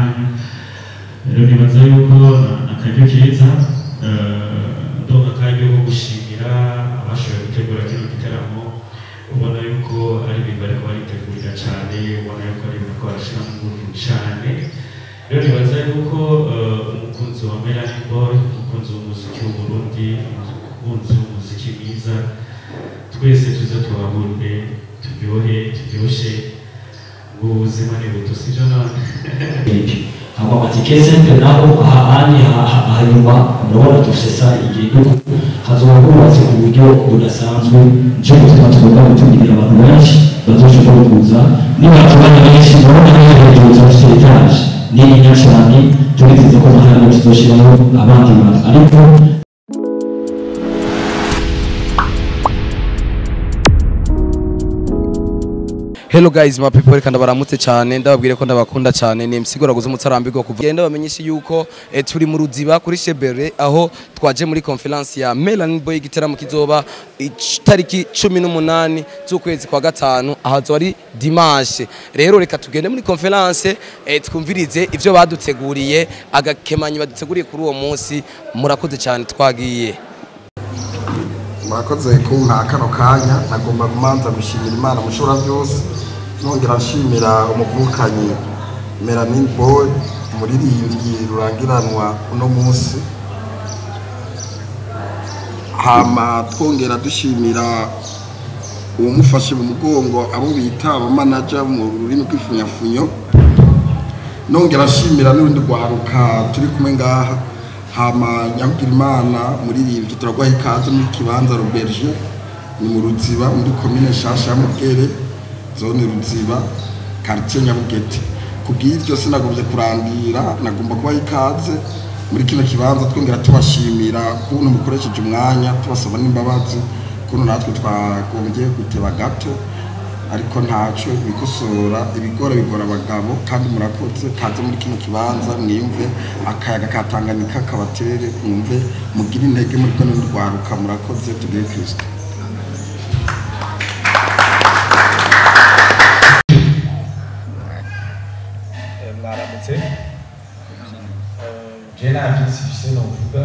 hanyu. Rero nibaza yuko akaryo keza, ndonka akaryo ko gushimira abashoboye gutegura kino gitaramo. Ubona yuko ari ibintu bariko baritegurira cane, ubona yuko ari ibintu bariko barashiramo ingufu cane. Rero nibaza yuko umukunzi wa Melanin Boy, umukunzi w'umuziki w'Uburundi, umukunzi w'umuziki mwiza, twese tuze tuhahurire, turyohe, turyoshe, ngo ubuzima ni buto, sivyo none? Hama amatike simple naho ahandi hanyuma murabona dufise salle igenda uku, hazoba hubatse ku buryo budasanzwe. Nico gituma tugomba gutumira abantu benshi bazoshobora kuza. Nibatubanye benshi, murabona neza hejuru turafise étage nininya cane, turizeza ko nahariya tuzoshiraho abandi bantu, ariko Hello guys, my people, reka ndabaramutse cyane, ndababwire ko ndabakunda cyane. Ni MC Goraguza umutarambirwa kuva. Genda bamenyeshe yuko turi mu Ruziba kuri Shebere, aho twaje muri conference ya Melanin Boy, igiteramo kizoba itariki 18 z'ukwezi kwa gatanu, aho ari dimanche. Rero reka tugende muri conference, twumvirize ivyo baduteguriye, agakemanyi baduteguriye kuri uwo munsi. Murakoze cyane, twagiye. Murakoze kumpa kano kanya. Nagomba kumanza gushimira Imana mushobora byose, nongera nshimira umuvukanyi Melanin Boy, umuririmbyi rurangiranwa uno munsi. Hama twongera dushimira uwamufashe mu mugongo, abo bita abamanaja mu rurimi rw'ifunyafunyo. Nongera nshimira n'urundi rwaruka turi kumwe ngaha. Hama nyakugira Imana muririmbyi, turaguha ikaze muri kibanza Roberge, ni mu Ruziba, muri komine Nshasha ya Mugere, zone Ruziba, quartier Nyabugete. Kubw'ivyo sinagomvye kurandira, nagomba kubaha ikaze muri kino kibanza, twongera tubashimira kuntu mukoresheje umwanya, tubasaba n'imbabazi kuntu natwe twagombye guteba gato, ariko ntaco ibikosora ibigora bigora abagabo. Kandi murakoze, kaze muri kino kibanza, mwiyumve akayaga ka Tanganyika kabatere, mwumve mugire intege muri kino rwaruka. Murakoze, tugire Kristo. Mwaramutse. Je nta byinshi mfise novuga,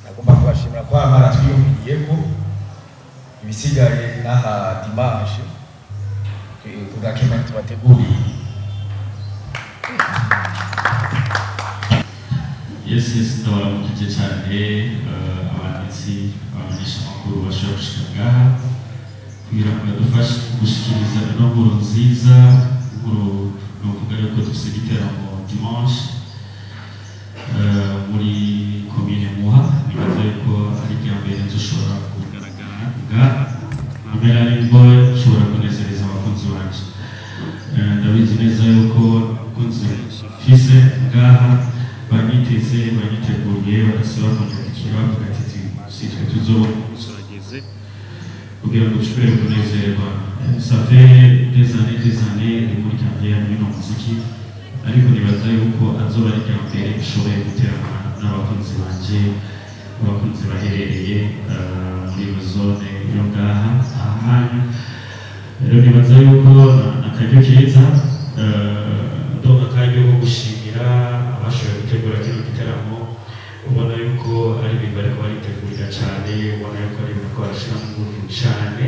nagomba kubashimira ko mwaratwiyumviriyeko. Ibisigaye n'aha dimanche tugakemanya tubateguriye. Yes, ndabaramukije cyane, abanditsi, abamenyeshamakuru bashobora gushika ngaha kugira ngo badufashe gushikiriza ino nkuru nziza. Inkuru novuga yuko dufise igiteramo dimanche muri komine Muha. Nibaza yuko ari irya mbere nzoshobora kugaragara ngaha nka Melanin Boy, nshobora kunezereza abakunzi banje. Ndabizi neza yuko abakunzi mfise ngaha banyiteze, banyiteguye, badasaba kunyandikira bavuga ati si twe tuzobona umunsi urageze kugira ngo dushobore kunezerwa. Ça fait des années, des années ndi muri carrière muri no muziki, ariko nibaza yuko azoba ari irya mbere nshoboye guterana n'abakunzi banje, abakunzi baherereye muri iyo zone yo ngaha ahanyu. Rero nibaza yuko akaryo keza, ndonka akaryo ko gushimira abashoboye gutegura kino giteramo. Ubona yuko ari ibintu bariko baritegurira cane, ubona yuko ari ibintu bariko barashiramo ingufu cane.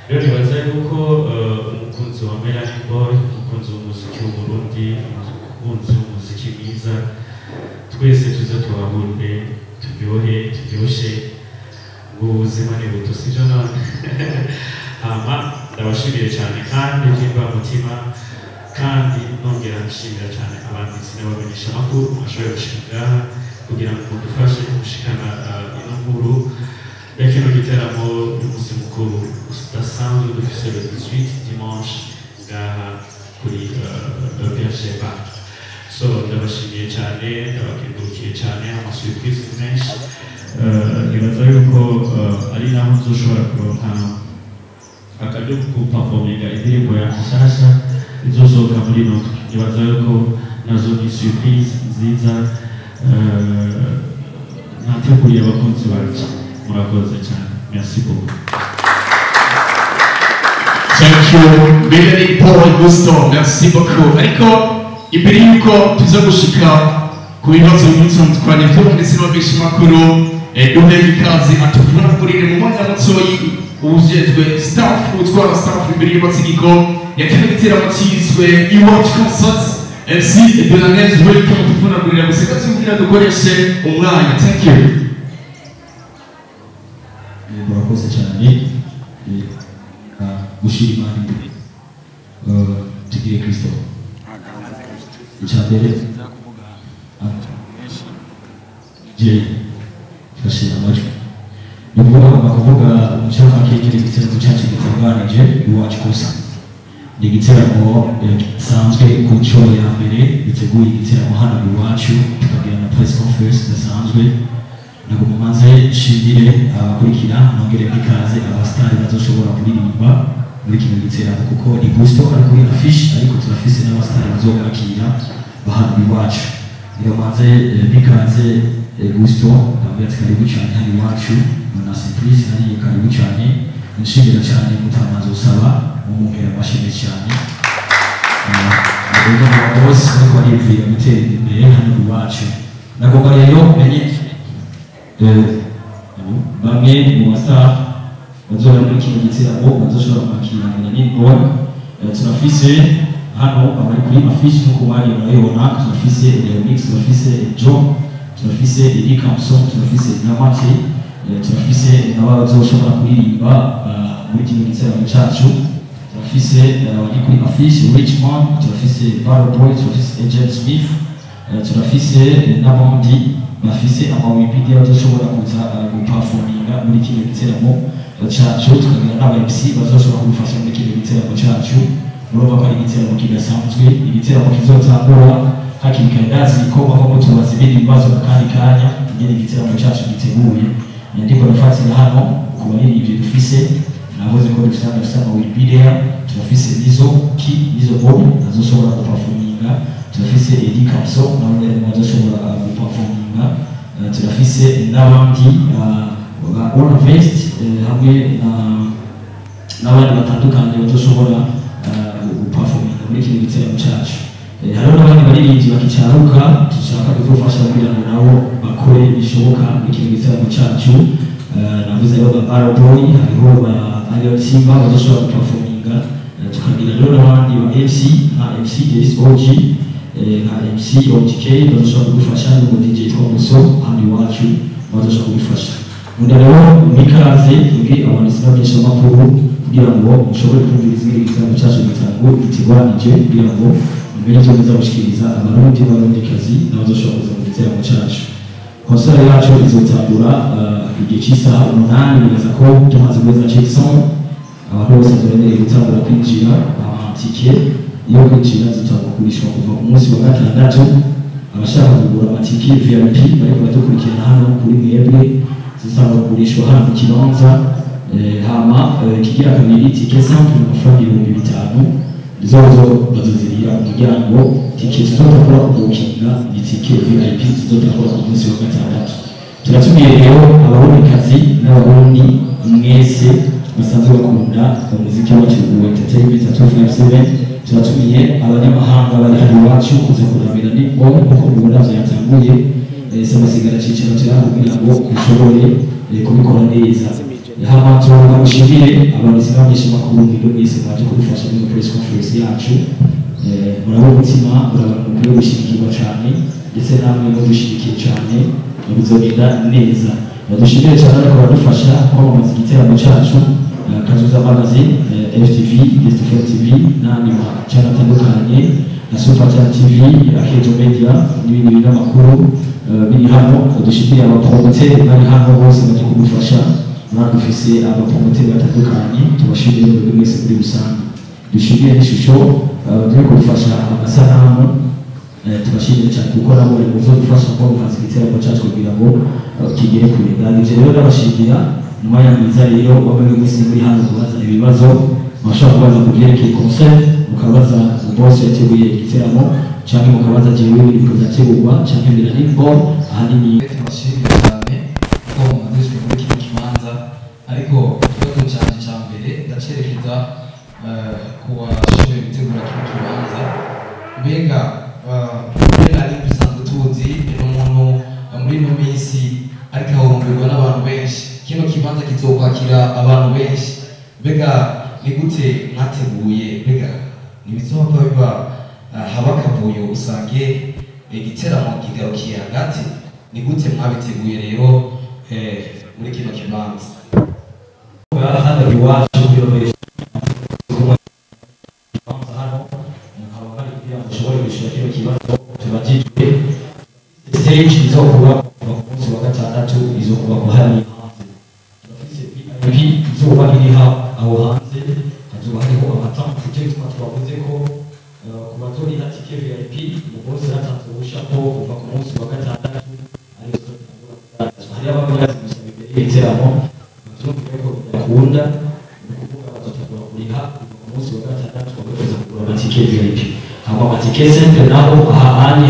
Rero nibaza yuko umukunzi wa Melanin Boy, umukunzi w'umuziki w'Uburundi, umukunzi w'umuziki mwiza, twese tuze tuhahurire, turyohe, turyoshe, ngo ubuzima ni buto, sivyo none? Hama ndabashimiye cyane kandi by'imvamutima, kandi nongera nshimira cyane abanditsi n'abamenyeshamakuru bashoboye gushika ngaha kugira ngo mudufashe gushikana ino nkuru ya kino giteramo y'umunsi mukuru udasanzwe dufise le 18 dimanche ngaha kuri BRG Park. So ndabashimiye cyane, ndabakengurukiye cyane, ama surprise menshi. Nibaza yuko ari naho nzoshobora kuronka akaryo ko guperforminga indirimbo yanjye nshasha izosohoka muri ino ndwi. Nibaza yuko nazo ni surprise nziza nateguriye abakunzi banje. Murakoze cyane, merci beaucoup. Thank you, Melanin Boy Gusto, merci beaucoup. Ariko imbere yuko tuza gushika ku bibazo bitandukanye by'abanditsi n'abamenyeshamakuru, duhe ikaze atuvunagurire mu mwanya mutoyi uwujejwe staff, utwara staff imbere y'amategeko ya kino giteramo cyiswe Iwacu Concert, MC de la Neige, welcome, tuvunagurira gusa kugira dukoreshe umwanya. Thank you. Murakoze cyane. Gushira Imana imbere, tugire Kristo icya mbere. Je fashe amajwi, ni ukuvuga ngomba kuvuga umucamake w'ikindi giteramo cyacu gitunganije Iwacu Concert. Ni igiteramo gisanzwe ku nshuro ya mbere giteguye igiteramo hano iwacu, tukagira na press conference idasanzwe. Nagomba maze nshimire abakurikira, nongere ikaze abasitari bazoshobora kuririmba muri kino giteramo, kuko ni Gusto ari kuri affiche, ariko turafise n'abasitari bazobakira bahano iwacu. Niyo maze bikaze Gusto, ndabwira ati karibu cyane hano iwacu na Simplice hariya, karibu cyane. Nshimira cyane mutamazi usaba mumuhera amashimwe cyane abagabo bose bariko bariyumvira gutera imbere hano iwacu. Nagomba rero menye bamwe mu bastar bazoba muri kino giteramo bazoshobora kwakira Melanin Boy. Turafise hano abari kuri affiche nk'uko mwari murabibona: turafise Leonix, turafise John, turafise Eddie Campson, turafise Nyamate, turafise n'abazoshobora kuririmba muri kino giteramo cyacu. Turafise abari kuri affiche Richmond, turafise Barrow Boy, turafise Agent Smith, turafise n'abandi bafise ama Wikipedia bazoshobora kuza guperforminga muri kino giteramo cacu, tukagira n'aba MC bazoshobora kudufasha muri kino giteramo cacu. Murumva ko ari igiteramo kidasanzwe, igiteramo kizotangura hakiri kare. Ndazi ko bava mutubaza ibindi bibazo mu kandi kanya ingene igiteramo cacu giteguye. Ndiko ndafatira hano ku baririmbyi dufise, navuze ko dufise hano, dufise ama Wikipedia, turafise Nizo Ki, Nizo Bob azoshobora guperforminga, turafise Eddie Capso nawe azoshobora guperforminga, turafise n'abandi ba All Vest hamwe n'abandi batandukanye bazoshobora guperforminga muri kino giteramo cacu. Hariho n'abandi baririmbyi bakicaruka dushaka kuzofasha kugira ngo nabo bakore bishoboka muri kino giteramo cacu. Navuze rero ba Barrow Boy, hariho ba Ariel Simba bazoshobora guperforminga, tukagira rero n'abandi ba MC nka MC SOG, nka MC OGK bazoshobora kudufasha, n'umu DJ Twamuso hano iwacu bazoshobora kudufasha. Nkunda rero mikaze mwebwe abanditsi n'abamenyeshamakuru kugira ngo mushobore kumviriza ingene igiteramo cyacu giteguranije, kugira ngo mumenye ivyo muza gushikiriza Abarundi n'Abarundikazi n'abazoshobora kuza mu giteramo cacu. Concert yacu izotangura igihe cy'isaha 8. Nibaza ko tumaze guheza checkson, abantu bose bazobemerewe gutangura kwinjira. Amatike yo kwinjira zitangura kugurishwa kuva ku munsi wa gatandatu. Abashaka kugura amatike VIP bariko baradukurikirana hano kuri mwebwe, zitangura kugurishwa hano mu kibanza. Hama kigira kabiri, tike simple ni amafaranga 5000, zozo bazozirira umuryango. Tike tuzotangura kubukinga ni tike VIP tuzotangura ku munsi wa gatandatu. Turatumiye rero Abarundikazi n'Abarundi mwese basanzwe bakunda umuziki wacu wa entertainment 257. Turatumiye abanyamahanga bari hano iwacu kuza kurabira ni boy nkuko mubibona vyatanguye. Samasigara cicaro cyaho kugira ngo dushobore kubikora neza. Hama turamushimire abanditsi n'abamenyeshamakuru mwebwe mwese mwaje kudufasha muri press conference yacu. Murabo umutima, murabantu mukwiye gushyigikirwa cyane, ndetse namwe mudushigikiye cyane bizogenda neza. Badushimire cyane ariko baradufasha kwamamaza igiteramo cyacu, Kazuza Magazine, FTV, Best TV n'andi macana atandukanye na Super Channel TV, Akejo Media n'ibindi binyamakuru biri hano. Dushimire abapromoteri bari hano bose baje kudufasha. Dufise abapromoteri batandukanye, tubashimire mwebwe mwese muri rusange. Dushimire n'ishusho turi kudufasha amasanamu, tubashimire cyane kuko nabo bari muzodufasha kwamamaza igiteramo cyacu kugira ngo kigere kure. Ndangije rero ndabashimira umwanya mwiza rero wamwe mwese muri hano kubaza ibibazo mwashobora kubaza ku byerekeye concert, mukabaza boss yateguye igiteramo, cyangwa mukabaza jewe ibintu byategurwa cyangwa Melanin Boy ahanini. Tubashimire cyane kuko mumaze muri kino kibanza, ariko ikibazo cyanjye cya mbere ndacerekeza Mbega Melanin dusanzwe tuzi ni umuntu muri ino minsi ariko ahurumbirwa n'abantu benshi, kino kibanza kizokwakira abantu benshi, mbega ni gute mwateguye? Mbega ntibizohava biba haba akavuyo usange igiteramo kigarukiye hagati? Ni gute mwabiteguye rero muri kino kibanza? Hano iwacu biromeje hano mukaba bari kugira ngo mushobore gushira kino kibazo tubajijwe. Stage izokuba kuva ku munsi wa gatandatu, izokuba ku hariya hanze. Turafise VIP izoba iri aho hanze, hazoba hariho amatente. Icyo gituma twavuze ko ku batoriha tike VIP, bose yatanze uruhushya ko kuva ku munsi wa gatandatu ariyo zizotangura. Hariyo ababa bazi gusaba imbere y'ibiteramo, bavyumvire ko bidakunda, ni ukuvuga bazotangura kuriha kuva ku munsi wa gatandatu babifuza kugura amatike VIP. Hama amatike simple naho ahanye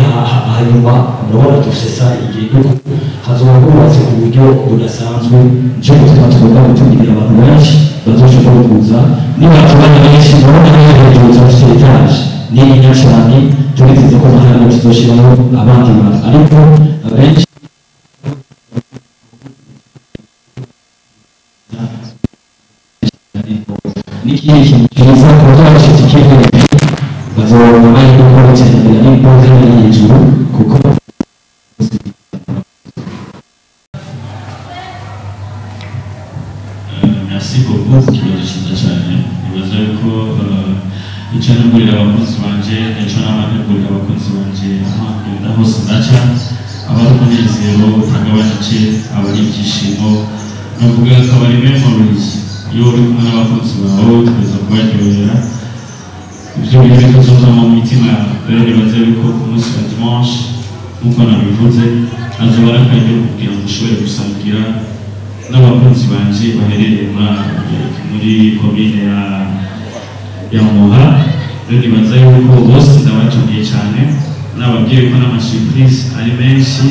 hanyuma murabona dufise salle igenda uku, hazoba hubatse ku buryo budasanzwe. Nico gituma tugomba gutumira abantu benshi bazoshobora kuza. Niba tubana benshi, murabona hariya hejuru turafise étage nininya cane, turizeza ko na hariya tuzoshiraho abandi bantu, ariko abenshi n'ikindi kintu cyiza ku buryo abafite itike VIP bazobona amahirwe yo gutembera n'imodoka iri hejuru kuko Merci beaucoup ku kibazo cyiza cyane. Nibaza yuko icyo ntegurira abakunzi banje nicyo nama ntegurira abakunzi banje aho ngenda hose ndaca, aba ari umunezero utagabanije, aba ari ibyishimo, navuga ko aba ari memories. Iyo uri kumwe n'abakunzi bawe utegereza kubaryohera, ibyo bintu bikazoza mu mitima yawe. Rero nibaza yuko ku munsi wa dimanche, nk'uko nabivuze, azoba ari akaryo kugira ngo ushobore gusangira n'abakunzi banje baherereye muri komine ya Muha. Rero nibaza yuko bose ndabatumiye cyane, nababwiye ko n'amasurprise ari menshi,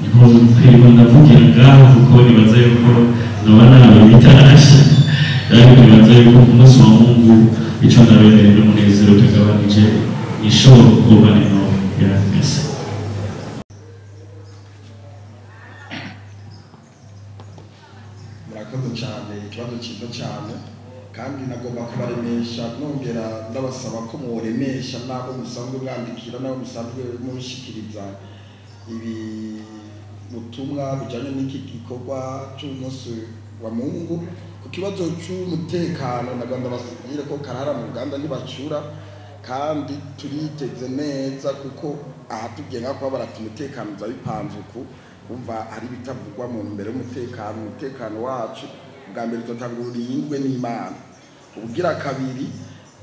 ntikwirirwa ndavugira ngaho kuko nibaza yuko noba nawe bitarashe. Ariko nibaza yuko ku munsi wa Mungu icyo ndabemerera n'umunezero utagabanije ni show over and over. Yeah, merci. Murakoze cyane, ikibazo cyiza cyane, kandi nagomba kubaremesha nongera ndabasaba ko mworemesha n'abo musanzwe mwandikira n'abo musanzwe mushikiriza ibi butumwa bijyanye n'iki gikorwa cy'umunsi wa Mungu. Ku kibazo cy'umutekano nagomba ndabasabire ko karara mu Uganda ntibacura, kandi turiteze neza kuko aha tugiye nka kuba barata umutekano uza bipanze uku, umva hari ibitavugwa mu ntumbero y'umutekano. Umutekano wacu ubwa mbere uzotanga urindwe n'Imana, ubugira kabiri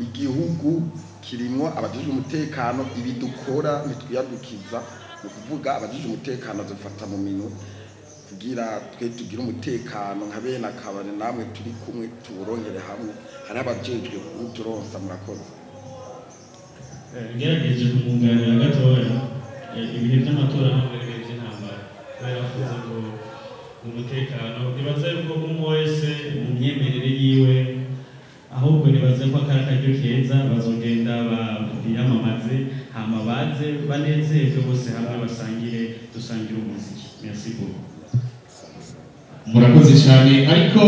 igihugu kirimwo abajejwe umutekano, ibi dukora ntitwiyadukiza, ni ukuvuga abajejwe umutekano bazofata mu minwe kugira twe tugire umutekano nka bene akabari namwe turi kumwe tuwurongere hamwe, hari abajejwe kuwuturonsa. Murakoze. Ngerageje kumwunganira gatoya, ibihe by'amatora ntabwo ari ibihe by'intambara, kubera bavuze ngo umutekano nibaza yuko umwe wese mu myemerere yiwe, ahubwo nibaza ko akari akaryo keza bazogenda biyamamaze hama baze banezerwe bose hamwe basangire, dusangire umuziki. Merci beaucoup. Murakoze cyane. Ariko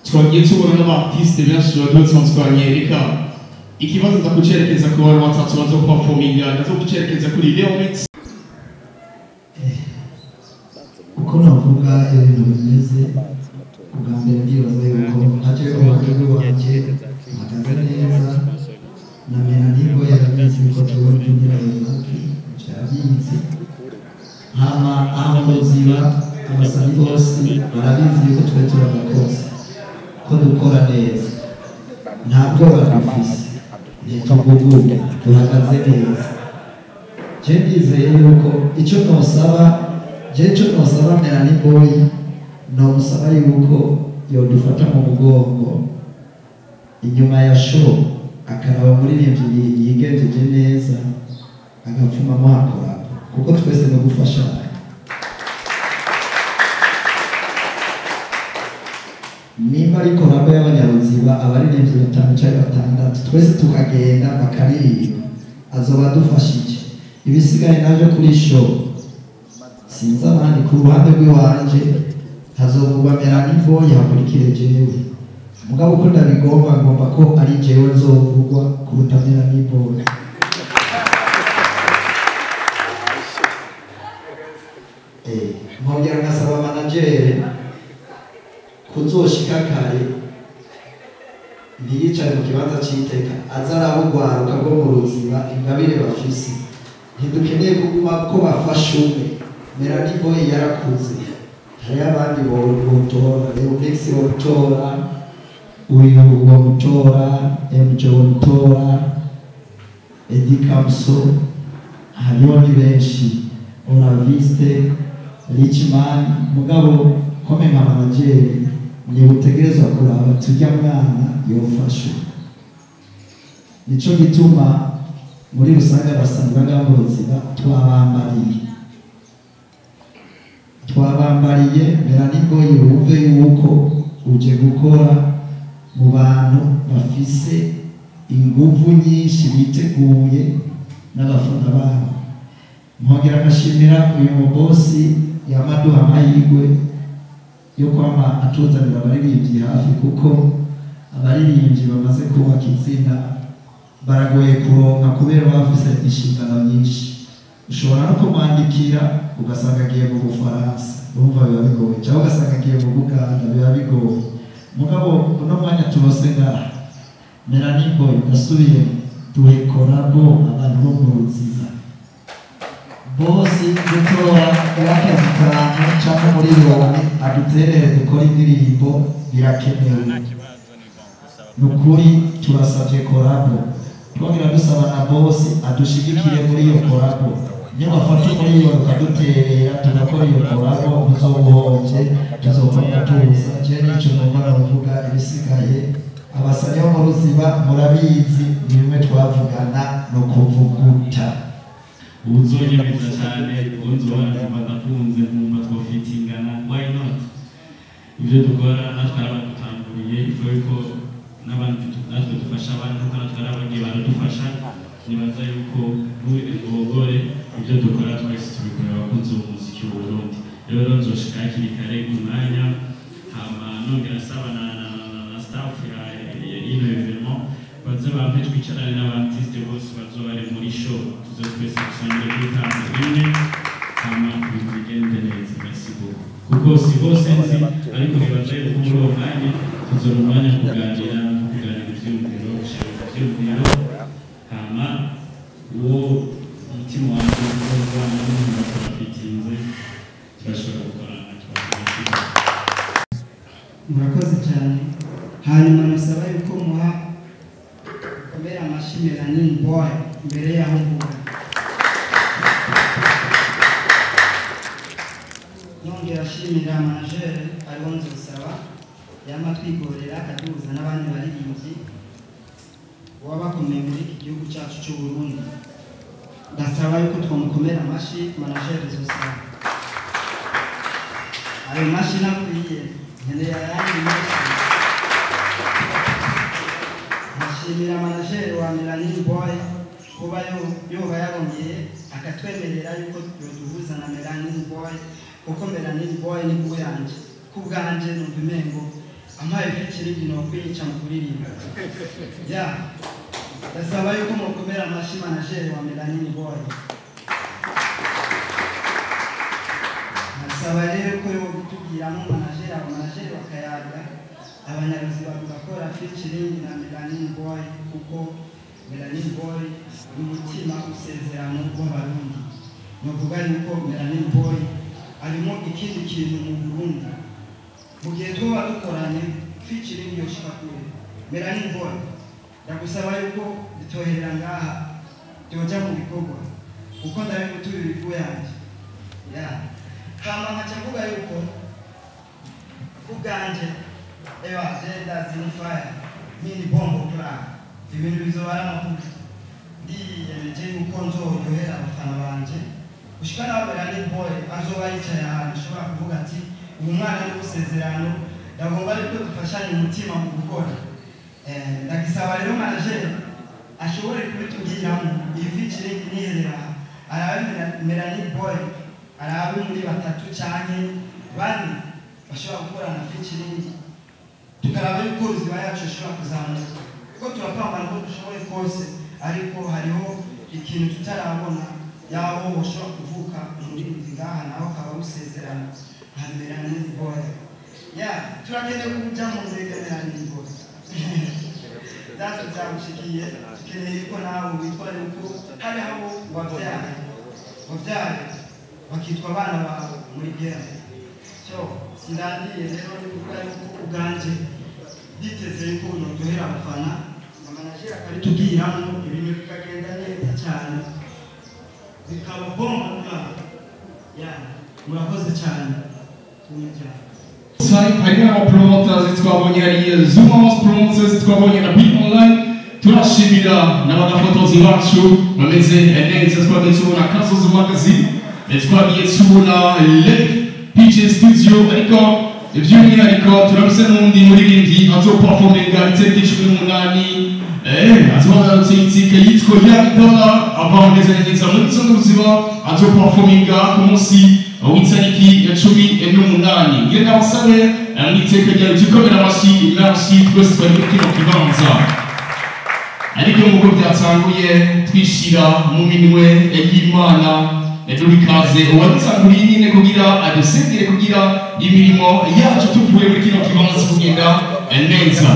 twagiye tubona n'abartiste benshi bagiye batandukanye, reka ikibazo ndakucerekeza ku bantu batatu bazo performinga, ndazo kucerekeza kuri Leo Mix. Uko navuga ibintu bimeze, ubwa mbere ndibaza yuko ntacyo uruhande rw'iwanjye mpagaze neza, na Melanin Boy yarabizi yuko tuba tugerageza yarabizi, hama aho mu Ruziba abasani bose barabizi yuko twe turabakozi ko dukora neza, nta bwoba dufise, ntituguguye, duhagaze neza. Je ndizeye yuko icyo nosaba, je icyo nosaba Melanin Boy, nomusaba yuko yodufata mu mugongo inyuma ya show, akaraba umuririmbyi yigenjeje neza agapfuma amuhakora, kuko twese no gufashanya. Nimba ari collabo y'abanyaruziba, abaririmbyi batanu cyangwa batandatu, twese tukagenda bakaririmba, azoba adufashije. Ibisigaye navyo kuri show sinzi abandi. Ku ruhande rw'iwanje hazovugwa Melanin Boy, hakurikire jewe. Mugabo uko ndabigomba, ngomba ko ari jewe nzovugwa kuruta Melanin Boy. Nkongera ngasaba manager kuzoshika kare, ntiyicare mu kibanza c'iteka, aza arabugwaruka rwo mu Ruziba ingabire bafise. Ntidukeneye kuguma ko bafashe umwe. Melanin Boy yarakuze, hariyo abandi botora, Leonix botora, uyu bomutora, MJ bomutora, Eddy Kamso, hariho ni benshi, Oraviste, Richman. Mugabo kome nka manager ni utegerezwa kuraba tujya mwana yofashe. Nico gituma muri rusange abasanzwe ngaho mu Ruziba twabambariye Melanin Boy, wumve yuko uje gukora mu bantu bafise inguvu nyinshi, biteguye n'abafana babo. Nkongera nkashimira uyu mubosi yamaduha amahirwe yo kwama atuzanira abaririmbyi hafi, kuko abaririmbyi bamaze kubaka izina baragoye kuronka kubera bafise inshingano nyinshi. Ushobora no kumwandikira ugasanga agiye mu Bufaransa, urumva biba bigoye, cyangwa ugasanga agiye mu Buganda, biba bigoye. Mugabo uno mwanya turose ngaha, Melanin Boy, ndasubiye, duhe collabo abantu bo mu Ruziba bose, gutora irake zitanu cyangwa miliyoni, aduterere dukore indirimbo, birakenewe. Ni ukuri turasabye collabo. Twongera dusaba na bosi adushigikire muri iyo collabo. Niyo bafata miliyoni ukaduterera tugakora iyo collabo, ntuzobuhombye, tuzopfa tuza. Je nico numva navuga. Ibisigaye abasani bo mu Ruziba murabizi, ni bimwe twavugana no kuvuguta. Uzonyemeza cyane, unzobona nkumva ndakunze, nkumva twofitingana, why not? Ibyo dukora natwe arabadutanguriye, ifu yuko n'abandi natwe dufasha abandi, kuko natwe ari abagiye baradufasha. Nibaza yuko ntugore ibyo dukora twese tubikorera abakunzi b'umuziki w'u Burundi. Rero nzoshika hakiri kare ku mwanya, hama nongera asaba na staff ya ino événement baze bampe twicarane n'aba artiste bose bazoba bari muri show, tuze twese dusangire kuri table imwe, hama ibintu bigende neza. Merci beaucoup, kuko si bose nzi, ariko nibaza yuko muri uwo mwanya tuzora umwanya wo kuganira, no kuganira ivyiyumviro, gushaka ivyiyumviro, hama uwo umutima wanjye uzovana n'umuntu turafitinze, turashobora gukorana. Merci. Murakoze cyane. Hanyuma nasaba yuko muha komera amashyi Melanin Boy mbere y'aho mvuga. Nongera ashimira manager ariwo Nzosaba, yama twigorera akaduhuza n'abandi baririmbyi baba bakomeye muri iki gihugu cyacu cy'u Burundi. Ndasaba yuko twamukomera amashyi manager Nzosaba. Ayo mashyi nakwiye, nkeneye ayandi menshi. Ndashimira manager wa Melanin Boy kuba yoba yarongeye akatwemerera yuko yoduhuza na Melanin Boy, kuko Melanin Boy ni kuyanjye ku bwanjye numva imengo ampaye featuring no kwica mu kuririmba ya. Ndasaba yuko mukomera amashyi manager wa Melanin Boy. Ndasaba rero ko yo kutubwiramo manager, aba manager bakayaga, abanyaruziba tugakora featuring na Melanin Boy, kuko Melanin Boy ni umutima usezerano w'Abarundi. Ni ukuvuga yuko Melanin Boy arimo ikindi kintu mu Burundi. Mu gihe tuba dukoranye featuring yoshika kure. Melanin Boy, ndagusaba yuko bitoherera ngaha, byoja mu bikorwa, kuko ndabigutuye ibivu yanjye ya. Hama nkaca mvuga yuko ku bwanje ewa jenda zinifaya mini bombo club, ibintu bizoba ari amavuta. Ndiyemeje yuko nzoryohera abafana banje gushika naho Melanin Boy azoba yicaye ahantu ashobora kuvuga ati uyu mwana ni usezerano. Ndagomba ariko dufashanye umutima mu gukora. Ndagisaba rero manager ashobore kubitubwiramo iyi featuring niherera, arabe Melanin Boy, arabe muri batatu canke bane bashobora gukorana featuring, tukaraba yuko Ruziba yacu ishobora kuzamuka, kuko turapambana uko dushoboye kose, ariko hariho ikintu tutarabona yaho ushobora kuvuka umuririmbyi ngaha nawe akaba awusezerana nka Melanin Boy. Ya turakeneye kuja mu ndege. Melanin Boy, byazo byagushikiye, dukeneye yuko nawe witwa yuko hariho abo wabyaye bakitwa abana bawe muri game. So sindangiye rero, ni kuvuga yuko ubwanje nditeze yuko nuryohera abafana, manager akabitubwiramo, ibintu bikagenda neza cyane, bikaba bomba. Ya, murakoze cyane cyane. Harimo abapromoters twabonye hariya, Zuma House Promoters twabonye na Big Online. Turashimira n'abagafotozi bacu bameze neza. Twagiye tubona Kazozo Magazine, twagiye tubona Lake PJ Studio, ariko by'umwihariko turafise n'undi muririmbyi azoperforminga itariki 18, azoba yaronse itike, yitwa Young Dollar, ava neza neza muri zone Ruziba, azoperforminga ku munsi w'itariki ya 18. Ngira ndabasabe mu iteka ryawe tukomera amashyi. Merci twese twari muri kino kibanza, ariko nk'uko byatanguye, twishira mu minwe y'Imana. Duha uwadutanguriye nyine kugira adusengere, kugira imirimo yacu tuvuye muri kino kibanza kugenda neza.